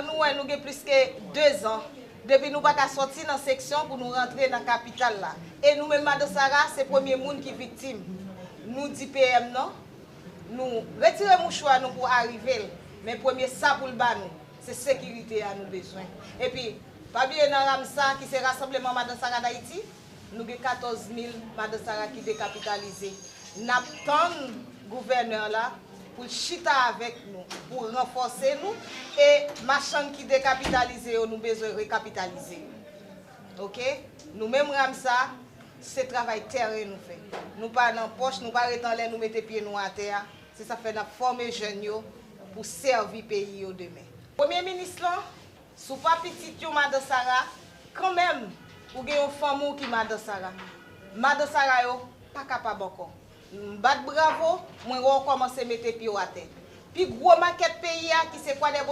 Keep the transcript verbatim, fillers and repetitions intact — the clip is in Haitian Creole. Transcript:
Nou wè nou gen plis ke de zan depi nou pa ka sòti nan seksyon pou nou rantre nan kapital la. E nou menm Madan Sara, se premye moun ki viktim. Nou di P M nan, nou retire mouchwa nou pou arive l. Men premye sa pou l ba nou, se sekirite a nou bezwen. Epi, pa bliye nan RAMSA ki se Rasanbleman Madan Sara Dayiti, nou gen katòz mil Madan Sara ki dekapitalize. N ap tann gouvènè la pou l chita avèk nou, pou ranfòse nou, e machann ki dekapitalize yo, nou bezwen rekapitalize yo. Oke? Nou menm RAMSA, se travay tèren nou fè. Nou pa nan pòch, nou pa ret anlè, nou mete pye nou atè a. Se sa k fè n ap fòme jèn yo pou sèvi peyi yo demen. Premye minis lan, si w pa pitit yon Madan Sara, kanmenm, ou gen yon fanmi w ki Madan Sara. Madan Sara yo pa kapab ankò. M bat bravo, mwen wè w kòmanse mete pye w atè. Pi gwo makèt peyi a, ki se Kwadèboso,